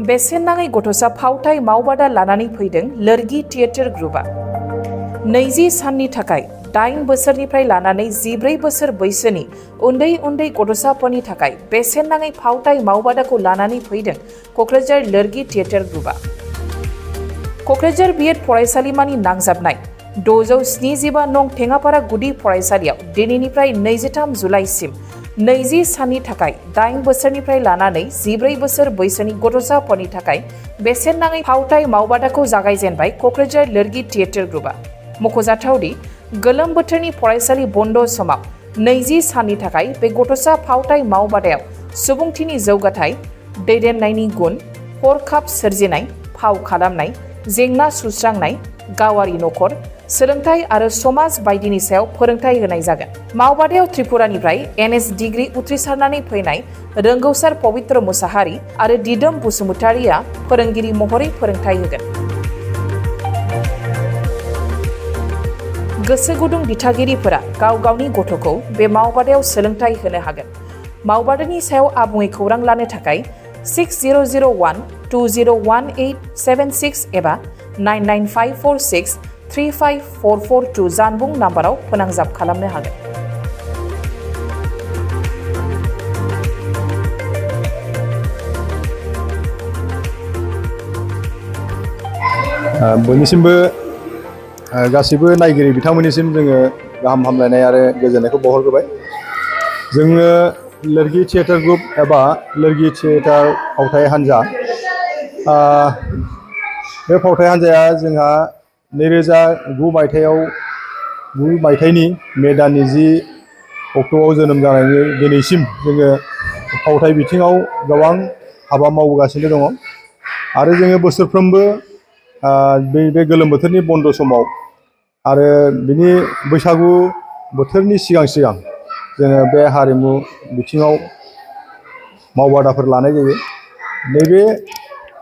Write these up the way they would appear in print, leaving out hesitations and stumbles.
बेसेन नाङै गथ'सा फावथाय मावबादा लानानै फैदों लोरगि थियेटार ग्रुपआ। 20 साननि थाखाय 8 बोसोरनिफ्राय लानानै 14 बोसोर बैसोनि उन्दै उन्दै गथ'साफोरनि थाखाय बेसेन नाङै फावथाय मावबादाखौ लानानै फैदों क'क्राझार लोरगि थियेटार ग्रुपआ। क'क्राझार बिएड फरायसालिमानि नांजाबनाय 675 नं टेङापारा गुदि फरायसालियाव दिनैनिफ्राय 23 जुलाइसिम 20 साननि थाखाय 8 बोसोरनिफ्राय लानानै 14 बोसोर बैसोनि गथ'साफोरनि थाखाय बेसेन नाङै फावथाय मावबादाखौ जागायजेनबाय क'क्राझार लोरगि थियेटार ग्रुपआ। मख'जाथावदि गोलोम बोथोरनि फरायसालि बन्द समाव 20 साननि थाखाय बे गथ'सा फावथाय मावबादायाव सुबुंथिनि जौगाथाय, दैदेननायनि गुन, हरखाब सोरजिनाय, फाव खालामनाय, जेंना सुस्रांनाय, गावारि नखर, सोलोंथाइ आरो समाज बायदिनि सायाव फोरोंथाइ होनाय जागोन। मावबादायाव त्रिपुरानिफ्राय NS डिग्री उथ्रिसारनानै फैनाय रोंगौसार पबित्र मुसाहारि आरो दिदोम बसुमतारिया फोरोंगिरि महरै फोरोंथाइ होगोन। गोसो गुदुं दिथागिरिफोरा गाव गावनि गथ'खौ बे मावबादायाव सोलोंथाइ होनो हागोन। मावबादानि सायाव आबुङै खौरां लानो थाखाय 6001 201876 एबा 99546 35442 जानबुं नाम्बाराव फोनांजाब खालामनो हागोन। बयनिसिमबो गासैबो नायगिरि बिथांमोननिसिम जोङो गाहाम हामलायनाय आरो गोजोननायखौ बावहरग्रोबाय। जोङो लोरगि थियेटार ग्रुप एबा लोरगि थियेटार फावथाय हान्जा, बे फावथाय हान्जाया जोंहा 2009 मायथाइनि मे दाननि 10 अक्ट'आव जोनोम जानायनि दिनैसिम जोङो फावथाय बिथिङाव गोबां हाबा मावबोगासिनो दङ आरो जोङो बोसोरफ्रोमबो बे गोलोम बोथोरनि बन्द समाव आरो बिनि बैसागु बोथोरनि सिगां सिगां जोङो बे हारिमु बिथिङाव मावबादाफोर लानाय जायो। नैबे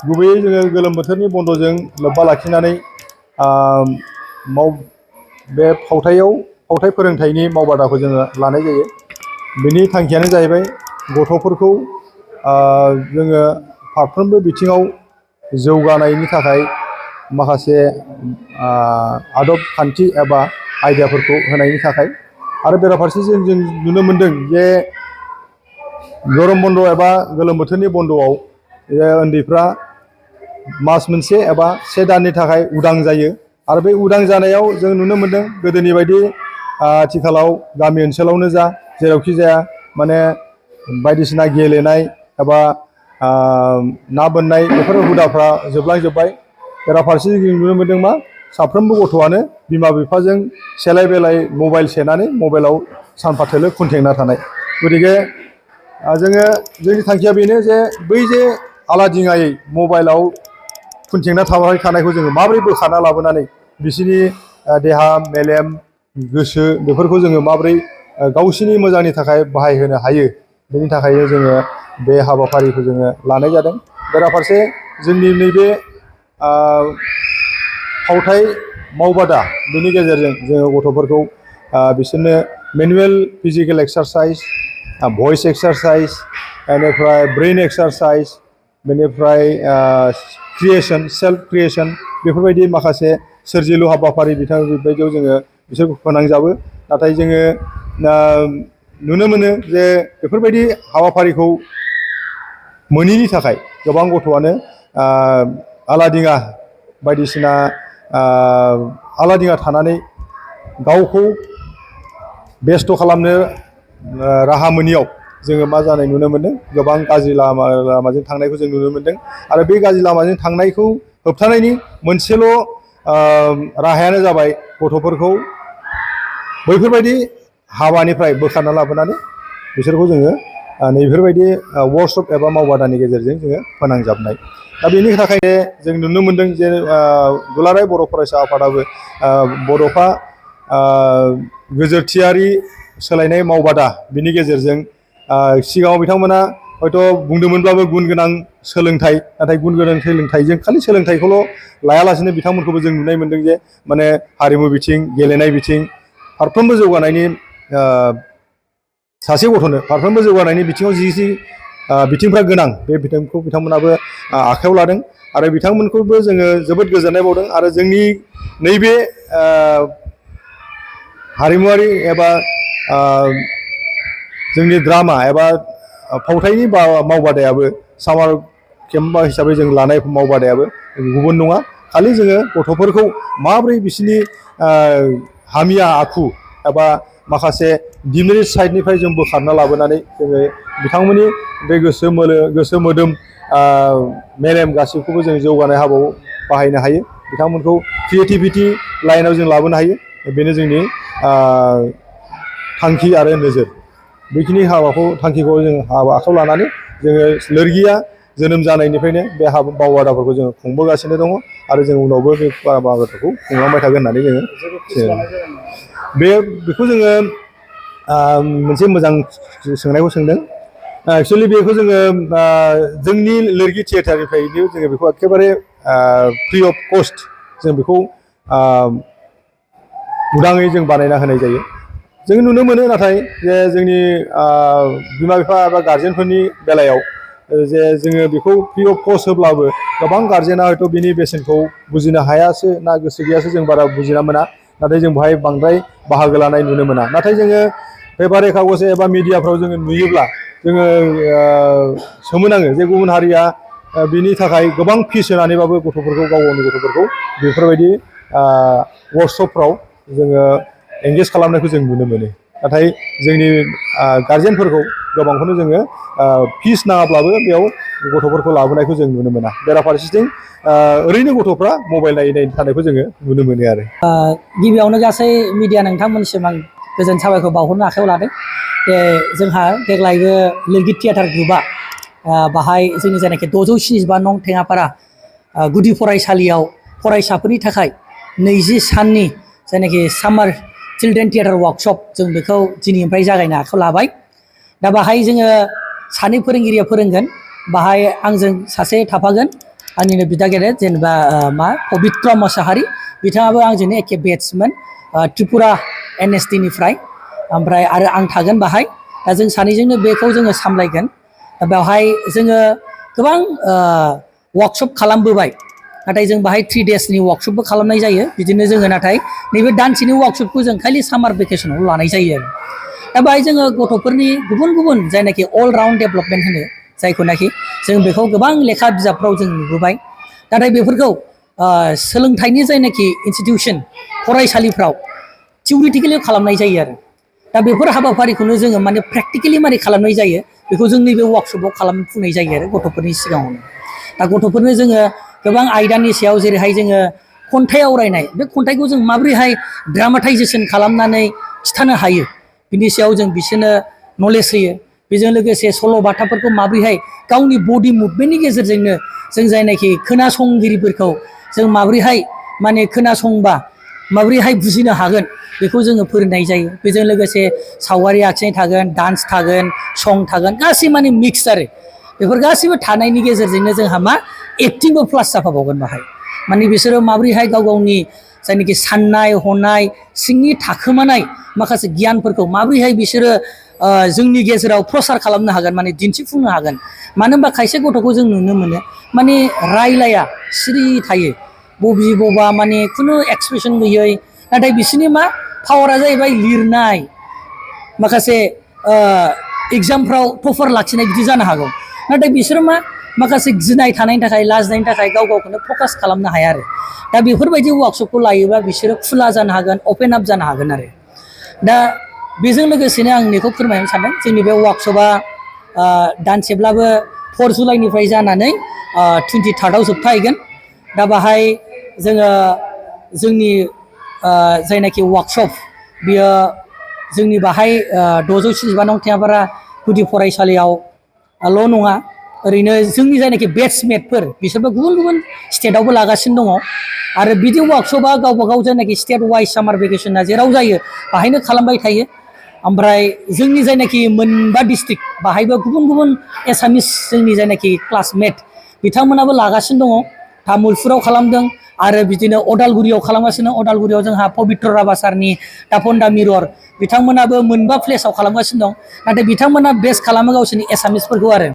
गुबैयै जोङो गोलोम बोथोरनि बन्दजों लोब्बा लाखिनानै बे फावथाय फोरोंथाइनि मावबादाखौ जोङो लानाय जायो। बेनि थांखियानो जाहैबाय गथ'फोरखौ जोङो फारफ्रोमबो बिथिङाव जौगानायनि थाखाय माखासे आदब खान्थि एबा आइडियाफोरखौ होनायनि थाखाय आरो बेराफारसेजों जों नुनो मोनदों जे गरम बन्द एबा गोलोम बोथोरनि बन्दआव उन्दैफ्रा मास मोनसे एबा 1 दाननि थाखाय उदां जायो आरो बे उदां जानायाव जों नुनो मोनदों गोदोनि बायदि आथिखालाव गामि ओनसोलावनो जा जेरावखि जाया माने बायदिसिना गेलेनाय एबा ना बोननाय बेफोर हुदाफ्रा जोबलांजोब्बाय। बेराफारसेजों जों नुनो मोनदों मा साफ्रोमबो गथ'आनो बिमा बिफाजों सेलाय बेलाय मबाइल सेनानै मबाइलाव सानफाथोलो खुन्थेंना थानाय। गतिके जोंनि थांखिया बेनो जे बै जे आलादिङायै मबाइलाव खुन्थेंना थाबाय थानायखौ जोङो माबोरै बोखारना लाबोनानै बिसोरनि देहा मेलेम गोसो बेफोरखौ जोङो माबोरै गावसोरनि मोजांनि थाखाय बाहायहोनो हायो, बेनि थाखायनो जोङो बे हाबाफारिखौ जोङो लानाय जादों। बेराफारसे जोंनि नैबे फावथाय मावबादा बेनि गेजेरजों जोङो गथ'फोरखौ बिसोरनो मेनुवेल फिजिकेल एक्सारसाइज, भइस एक्सारसाइज, बेनिफ्राय ब्रेन एक्सारसाइज, बेनिफ्राय क्रिएसन सेल्फ क्रिएसन बेफोरबायदि माखासे सोरजिलु हाबाफारि बेबायदियाव जोङो बिसोरखौ फोनांजाबो। नाथाय जोङो नुनो मोनो जे बेफोरबायदि हाबाफारिखौ मोनैनि थाखाय गोबां गथ'आनो आलादिङा बायदिसिना आलादिङा थानानै गावखौ बेस्थ' खालामनो राहा मोनियाव जोङो मा जानाय नुनो मोनदों, गोबां गाज्रि लामाजों थांनायखौ जों नुनो मोनदों आरो बे गाज्रि लामाजों थांनायखौ होबथानायनि मोनसेल' राहायानो जाबाय गथ'फोरखौ बैफोरबायदि हाबानिफ्राय बोखारना लाबोनानै बिसोरखौ जोङो नैफोरबायदि वर्कशप एबा मावबादानि गेजेरजों जोङो फोनांजाबनाय। दा बेनि थाखायनो जों नुनो मोनदों जे दुलाराय बर' फरायसा आफादाबो बड'फा गोजोरथियारि सोलायनाय मावबादा बिनि गेजेरजों सिगाङाव बिथांमोना हयथ' बुंदोंमोनब्लाबो गुन गोनां सोलोंथाइ, नाथाय गुन गोनां सोलोंथाइजों खालि सोलोंथाइखौल' लायालासेनो बिथांमोनखौबो जों नुनाय मोनदों जे माने हारिमु बिथिं, गेलेनाय बिथिं फारफ्रोमबो जौगानायनि सासे गथ'नो फारफ्रोमबो जौगानायनि बिथिङाव जि बिथिंफ्रा गोनां बे बिथिंखौ बिथांमोनाबो आखायाव लादों आरो बिथांमोनखौबो जोङो जोबोद गोजोननाय बावदों आरो जोंनि नैबे हारिमुवारि एबा जोंनि ड्रामा एबा फावथायनि मावबादायाबो सामार केम्प हिसाबै जों लानाय मावबादायाबो गुबुन नङा खालि जोङो गथ'फोरखौ माबोरै बिसोरनि हामिया आखु एबा माखासे डिमेरिट साइडनिफ्राय जों बोखारना लाबोनानै जोङो बिथांमोननि बे गोसो मोदोम मेलेम गासैखौबो जों जौगानाय हाबायाव बाहायनो हायो बिथांमोनखौ क्रिएटिभिटि लाइनाव जों लाबोनो हायो बेनो जोंनि थांखि आरो नोजोर बेखिनि थांखिखौ जों आखायाव लानानै जोङो लोरगिया जोनोम जानायनिफ्रायनो बे मावबादाफोरखौ जोङो खुंबोगासिनो दङ आरो जों उनावबो बे मावबादाफोरखौ खुंलांबाय थागोन होननानै जोङो बेखौ जोङो मोनसे मोजां सोंनायखौ सोंदों एक्सुवेलि बेखौ जोङो जोंनि लोरगि थियेटारनिफ्रायनो जोङो बेखौ एखेबारे फ्रि अफ कस्ट जों बेखौ उदाङै जों बानायना होनाय जायो जों नुनो मोनो नाथाय जे जोंनि बिमा बिफा एबा गार्जेनफोरनि बेलायाव जे जोङो बेखौ फ्रि अफ कस्ट होब्लाबो गोबां गार्जेना हयथ' बिनि बेसेनखौ बुजिनो हायासो ना गोसो गैयासो जों बारा बुजिना मोना नाथाय जों बेवहाय बांद्राय बाहागो लानाय नुनो मोना नाथाय जोङो पेपार कागज एबा मिडियाफ्राव जोङो नुयोब्ला जोङो सोमोनाङो जे गुबुन हारिया बिनि थाखाय गोबां फिस होनानैबाबो गथ'फोरखौ गाव गावनि गथ'फोरखौ बेफोरबायदि वर्कशपफ्राव जोङो एंगेज खालामनायखौ जों नुनो मोनो नाथाय जोंनि गार्जेनफोरखौ गोबांखौनो जोङो फिस नाङाब्लाबो बेयाव गथ'फोरखौ लाबोनायखौ जों नुनो मोना बेराफारसेथिं ओरैनो गथ'फ्रा मबाइल नायै थानायखौ जोङो नुनो मोनो आरो गिबियावनो गासै मिडिया नोंथांमोननिसिम आं गोजोन साबायखर बावहरनो आखायाव लादों जे जोंहा देग्लायबो लोरगि थियेटार ग्रुपआ बाहाय जोंनि जायनाखि 675 नं टेङापारा गुदि फरायसालियाव फरायसाफोरनि थाखाय 20 साननि जायनाखि सामार चिल्ड्रेन थियेटार वार्कशप जों बेखौ दिनैनिफ्राय जागायनो आखायाव लाबाय दा बाहाय जोङो सानै फोरोंगिरिया फोरोंगोन बाहाय आंजों सासे थाफागोन आंनिनो बिदा गेदेर जेनेबा पबित्र मोसाहारि बिथाङाबो आंजोंनो एखे बेट्समोन त्रिपुरा NSD निफ्राय ओमफ्राय आरो आं थागोन बाहाय दा जों सानैजोंनो बेखौ जोङो सामलायगोन दा बेवहाय जोङो गोबां वार्कशप खालामबोबाय नाथाय जों बाहाय 3 डेसनि वार्कशपबो खालामनाय जायो बिदिनो जोङो नाथाय नैबे दानसेनि वार्कशपखौ जों खालि सामार भेकेसनाव लानाय जायो आरो दा बाहाय जोङो गथ'फोरनि गुबुन गुबुन जायनाखि अल राउन्ड डेभेलपमेन्ट होनो जायखौनाखि जों बेखौ गोबां लेखा बिजाबफ्राव जों नुबोबाय नाथाय बेफोरखौ सोलोंथाइनि जायनाखि इनस्टिटिउसन फरायसालिफ्राव थिउरिटिकेलि खालामनाय जायो आरो दा बेफोर हाबाफारिखौनो जोङो माने प्रेक्टिकेलि मारै खालामनाय जायो बेखौ जों नैबे वार्कशपआव खालामफुंनाय जायो आरो गथ'फोरनि सिगाङावनो दा गथ'फोरनो जोङो गोबां आयदानि सायाव जेरैहाय जोङो खन्थाइ आवरायनाय बे खन्थाइखौ जों माबोरैहाय ड्रामाटाइजेसन खालामनानै खिथानो हायो बिनि सायाव जों बिसोरनो नलेज होयो बेजों लोगोसे सल' बाथाफोरखौ माबोरैहाय गावनि बडि मुभमेन्टनि गेजेरजोंनो जों जायनाखि खोनासंगिरिफोरखौ जों माबोरैहाय माने खोनासंबा माबोरैहाय बुजिनो हागोन बेखौ जोङो फोरोंनाय जायो बेजों लोगोसे सावगारि आखिनाय थागोन डान्स थागोन सं थागोन गासै माने मिक्स आरो बेफोर गासैबो थानायनि गेजेरजोंनो जोंहा मा एक्टिंबो प्लास जाफाबावगोन बाहाय माने बिसोरो माबोरैहाय गाव गावनि जायनाखि साननाय हनाय सिंनि थाखोमानाय माखासे गियानफोरखौ माबोरैहाय बिसोरो जोंनि गेजेराव प्रसार खालामनो हागोन माने दिन्थिफुंनो हागोन मानो होनबा खायसे गथ'खौ जों नुनो मोनो माने रायलाया सिरि थायो बबे बबा माने खुनु एक्सप्रेसन गैयै नाथाय बिसोरनि मा पावारा जाहैबाय लिरनाय माखासे एग्जामफ्राव टपार लाखिनाय बिदि जानो हागौ नाथाय बिसोरो मा माखासे गिनाय थानायनि थाखाय लाजिनायनि थाखाय गाव गावखौनो फकास खालामनो हाया आरो दा बेफोरबायदि वार्कशपखौ लायोबा बिसोरो खुला जानो हागोन अपेन आप जानो हागोन आरो दा बेजों लोगोसेनो आं बेखौ फोरमायनो सानदों जोंनि बे वार्कशपआ दानसेब्लाबो 4 जुलाइनिफ्राय जानानै 23rd जोबथाहैगोन दा बाहाय जोङो जोंनि जायनाखि वार्कशप बियो जोंनि बाहाय 675 नं टेङापारा गुदि फरायसालियावल' नङा ओरैनो जोंनि जायनाखि बेट्समेटफोर बिसोरबो गुबुन गुबुन स्टेटआवबो लागासिनो दङ आरो बिदि वार्कशपआ गावबा गाव जायनाखि स्टेट वाइज सामार भेकेसना जेराव जायो बाहायनो खालामबाय थायो ओमफ्राय जोंनि जायनाखि मोनबा डिस्ट्रिक्ट बाहायबो गुबुन गुबुन एसामिस जोंनि जायनाखि क्लासमेट बिथांमोनाबो लागासिनो दङ तामुलपुराव खालामदों आरो बिदिनो अदालगुरियाव खालामगासिनो अदालगुरियाव जोंहा पबित्र राभासारनि तापनदा मिरर बिथांमोनाबो मोनबा प्लेसाव खालामगासिनो दं नाथाय बिथांमोना बेस्ट खालामो गावसोरनि एसामिसफोरखौ आरो